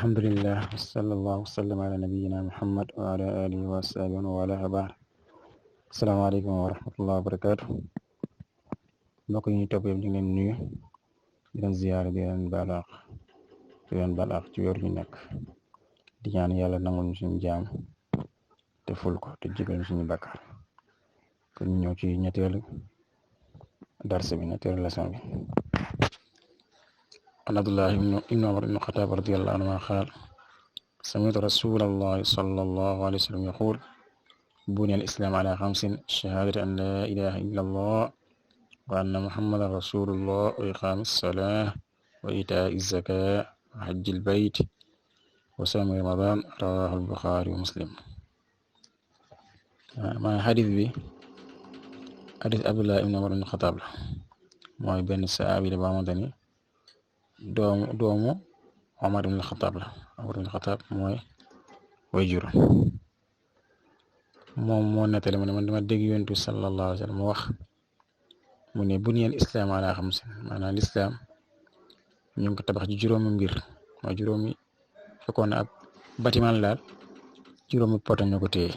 الحمد لله وصلى الله وسلم على نبينا محمد وعلى آله وصحبه وعلى بعد. السلام عليكم ورحمة الله وبركاته. mbokk yi ñu topp yëpp ñu ngi leen nuyu di leen ziyaare di leen baal àq ci weer ñu nekk di ñaan yàlla nangul ñu suñu jaam te ful ko te jégal ñu suñu bàkkaar kon ñu ñëw ci ñetteelu dars bi ñetteelu leçon bi. an Abdullah ibn Umar ibn Khattab radiyallahu anhu qaal sami'tu rasulallahi sallallahu alayhi wa sallam yaqul buniya al-islam ala khamsin shahadati an la ilaha illa allah wa anna muhammadan rasulullah wa iqami as-salah wa ita'i az-zakah wa hajji al-bayt wa sawmi ramadan rawahu al-bukhari wa muslim. maa xadis bi xadis Abdullah ibn Umar ibn Khattab la mooy benn saabi la boo xamante ni doomu Umar ibn Khattab la. Umar ibn Khattab mooy waajur moom moo nettali mu ne man dama dégg Yonent bi sallallahu alayhi wa sallam mu wax mu ne buniyal islaam ala xamsin maanaam lislaam ñu ngi ko tabax ci juróomi mbir mooy juróomi fekkoon na ab bâtiment laal juróomi poto ñu ko téye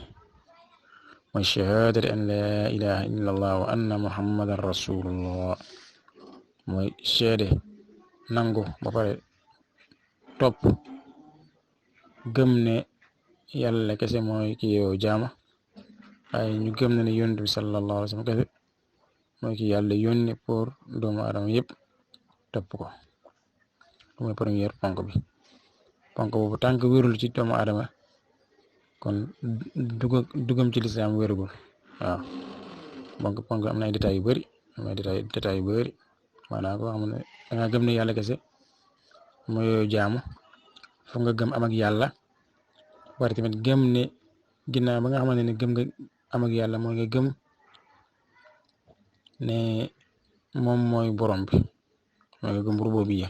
mooy shahaadati an laa ilaha illa allah wa anna muhammadan rasulullah mooy seede nangu ba pare topp gëm ne yàlla kese mooy ki yow jaama waaye ñu gëm ne Yonent bi sallallahu alayhi wa sallam kese mooy ki yàlla yónni pour doomu aadama yëpp topp ko mooy première ponk bi. ponk boobu tànk wérul ci doomu aadama kon dugam ci lislaam wérugul. waaw ponk am na ay détails yu bëri maanaam koo xam ne danga gëm ne yàlla kese mooy yow jaamu foog nga gëm am ak yàlla war tamit gëm ne ginnaaw ba nga xamante ne gëm nga am ak yàlla mooy nga gëm ne moom mooy borom bi mooy nga gëm rububiyya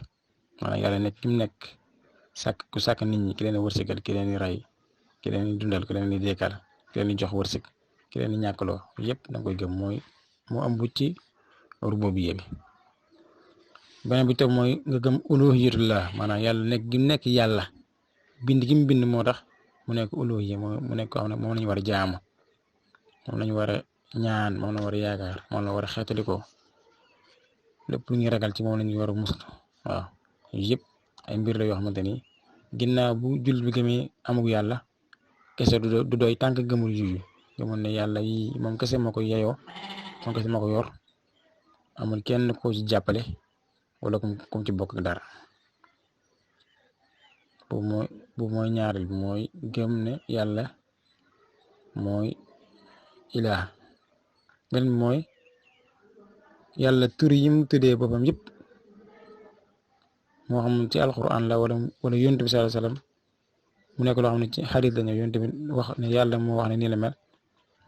maanaam yàlla nekk ki mu nekk ku sàkk nit ñi ki leen wërsëgal ki leen di rey ki leen di dundal ki leen di dekkal ki leen di jox wërsëg ki leen di ñàkkaloo yëpp danga koy gëm mooy moo am bu ci rububiyya bi. beneen bi tam mooy nga gëm uluhiyyatullah maanaam yàlla nekk gi mu nekk yàlla bind gi mu bind moo tax mu nekk uluhiyya mu nekk koo xam ne moom lañu war a jaamu moom lañu war a ñaan moom la war a yaakaar moom la war a xeetalikoo lépp lu ñuy ragal ci moom lañu war a muslu. waaw yëpp ay mbir la yoo xamante ni ginnaaw bu jullit bi gëmee amug yàlla kese du doy tànk gëmul yuyu gëmul ne yàlla yi moom kese moo ko yeyoo moom kese moo ko yor amul kenn koo ci jàppale wala kum ci bokk dara. bu mooy ñaareel bi mooy gëm ne yàlla mooy ilaah. beneen bi mooy yàlla tur yi mu tuddee boppam yëpp moo xam ci alquran la wala Yonent bi sallallahu alayhi wasallam mu nekk loo xam ne ci xadiis la ñëw Yonent bi wax ne yàlla moo wax ne nii la mel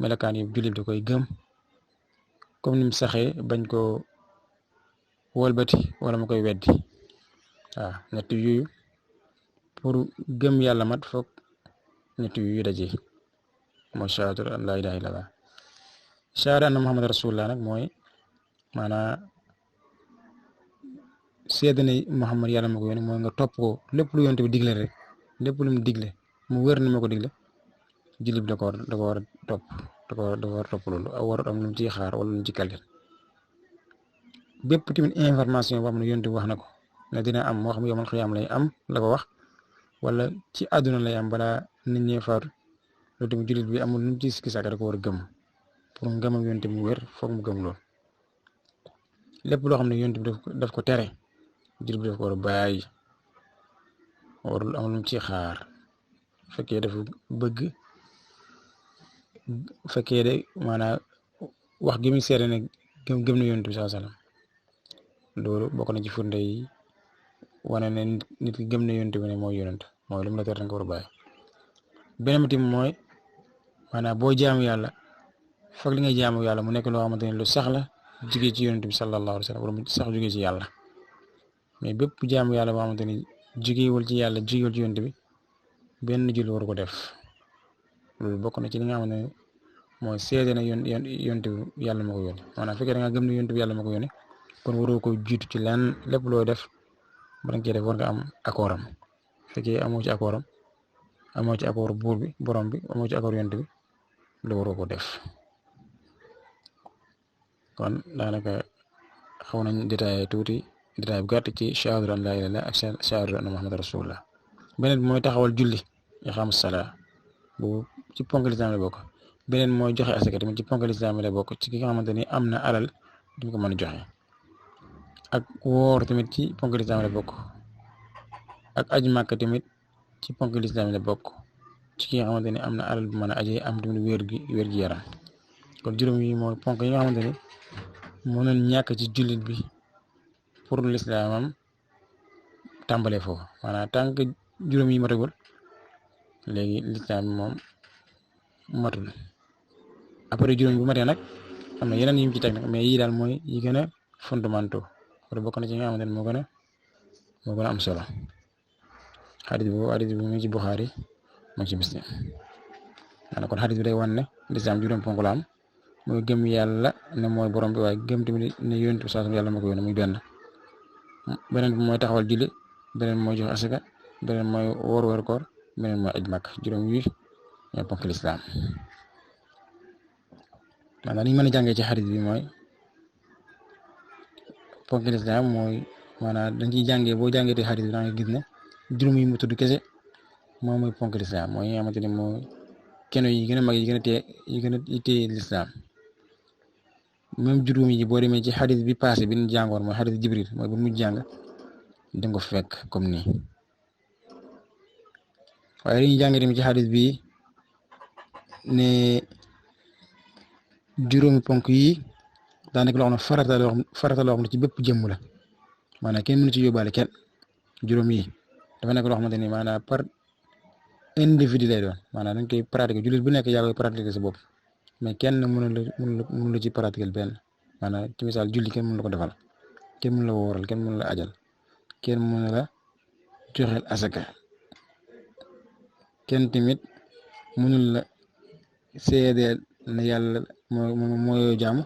melakaan yëpp jullit da koy gëm comme ni mu saxee bañ ko wolbati wala mu koy weddi. waaw ñett yooyu pour gëm yàlla mat foog ñett yooyu daje mooy shahaadatu an laa ilaaha illallah. shahaada anna muhammad rasulullah nag mooy maanaam seede ne Muhammad yàlla ma ko yónni mooy nga topp ko lépp lu Yonent bi digle rek lépp lu mu digle mu wér ni ma ko digle jullit bi da ko war a topp da ko war a topp loolu warut am lu mu ciy xaar wala lu mu ci kalil. bépp tamit information boo xam ne Yonent bi wax na ko ne dina am moo xam yawmal xiyaam lay am la ko wax wala ci àdduna lay am balaa nit ñi faatu loolu tamit jullit bi amul lu mu ci sikki sàkk da ko war a gëm pour ngëmam Yonent bi mu wér foog mu gëm loolu. lépp loo xam ne Yonent bi daf ko tere jullit bi daf ko war a bàyyi warul am lu mu ci xaar fekkee dafa bëgg fekkee de maanaam wax gi muy seede ne gëm na Yonent bi sallallahu alayhi wasallam loolu bokk na ci firnde yi wane ne nit ki gëm na Yonent bi ne mooy Yonent mooy lu mu la tere nga war a bàyyi. beneen bi mooy maanaam boo jaamu yàlla foog li ngay jaamu yàlla mu nekk loo xamante ne lu sax la jugee ci Yonent bi sallallahu alayhi wasallam wala mu sax jugee ci yàlla mais bépp jaamu yàlla boo xamante ni jugeewul ci yàlla jugeewul ci Yonent bi benn jul waru ko def. loolu bokk na ci li nga xamante ne mooy seede na Yonent bi yàlla ma ko yónni maanaam fekkee da nga gëm ne Yonent bi yàlla ma ko yónni kon waroo ko jiitu ci lenn lépp loo def ba nga cee def war nga am accord am fekkee amoo ci accord amoo ci accord buur bi borom bi amoo ci accord yonent bi lu waroo ko def. kon daanaka xaw nañ détaillé tuuti détail bu gàtt ci shahadatu an laa ilaaha illallaah ak shahadatu anna muhammad rasulullah. beneen bi mooy taxawal julli iqaamu salaa boobu ci ponk lislaam la bokk. beneen mooy joxe asaka tamit ci ponk lislaam la bokk ci ki nga xamante ni am na alal duñ ko mën a joxe. ak woor tamit ci ponk lislaam la bokk. ak aj màkk tamit ci ponk lislaam la bokk ci ki nga xamante ni am na alal bu mën a ajee am tamit wér gi yaram. kon juróom yi mooy ponk yi nga xamante ni mënoon ñàkk ci jullit bi pour lislaamam tàmbalee foofu maanaam tant que juróom yi matagul léegi lislaam moom matul. après juróom bu matee nag am na yeneen yu ci teg nag mais yii daal mooy yi gën a fondamentaux wala bokk na ci nga xamante ne moo gën a am solo. xadis bi mu ngi ci Buxaari mu ngi ci Muslim. maanaam kon xadis bi day wan ne lislaam juróom ponk la am mooy gëm yàlla ne mooy borom bi waaye gëm tamit ne yonent bi saa yàlla moo ko yónnee muy benn. beneen bi mooy taxawal julli beneen mooy joxe asaka beneen mooy woor weer koor beneen mooy aj màkk juróom yi ñooy ponk lislaam. maanaam li ñu mën a jàngee ci xadis bi mooy ponk lislaam mooy maanaam dañ ciy jàngee boo jàngee te xadis bi da nga gis ne juróom yi mu tudd kese moom mooy ponk lislaam mooy yi nga xamante ne mooy keno yi gën a mag yi gën a téye lislaam. même juróom yi boo demee ci xadis bi passé bi ñu jàngoon mooy xadis Jibril mooy bu mujj jàng di nga ko fekk comme nii. waaye dañuy jàngee tamit ci xadis bi ne juróomi ponk yi daanaka loo xam ne farata loo xam ne ci bépp jëmm la maanaam kenn mënu ci yóbbaale kenn. juróom yi dafa nekk loo xamante ni maanaam par individu lay doon maanaam dañ koy pratiquer jullit bu nekk yaa koy pratiquer sa bopp mais kenn mënu la ci pratiquer benn maanaam ci misaal julli kenn mënu la ko defal kenn mënu la wooral kenn mënu la ajal kenn mënu la joxeel asaka kenn tamit mënul la seedeel ne yàlla mooy jaamu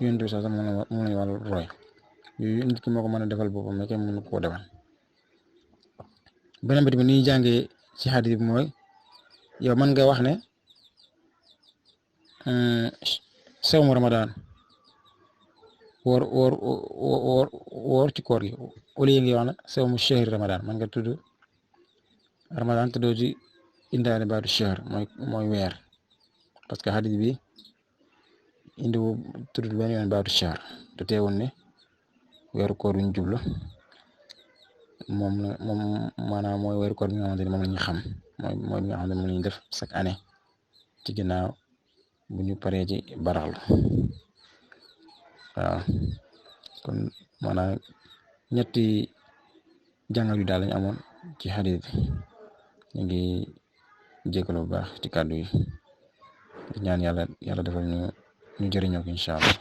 yonent bi sax moom lañu wàllu roy yooyu nit ki moo ko mën a defal boppam mais kenn mënu koo defal. beneen bi tamit ni ñuy jàngee ci xadis bi mooy yow mën nga wax ne sawmu Ramadan woor ci koor gi au lieu nga wax ne sawmu shahri Ramadan mën nga tudd Ramadan te doo ci indaale baatu shahr mooy weer parce que xadis bi indi wu tudd benn yoon baatu shahr te teewoon ne weeru koor wi ñu jublu moom maanaam mooy weeru koor bi nga xamante ne moom la ñu xam mooy bi nga xamante ne moom la ñu def chaque année ci ginnaaw bu ñu paree ci baraxlu waaw kon maanaam ñetti jàngal yu daal lañu amoon ci xadis bi ñu ngi jégalu bu baax ci kàddu yi ñaan yàlla defal ñu jëriñoo ko incha allah.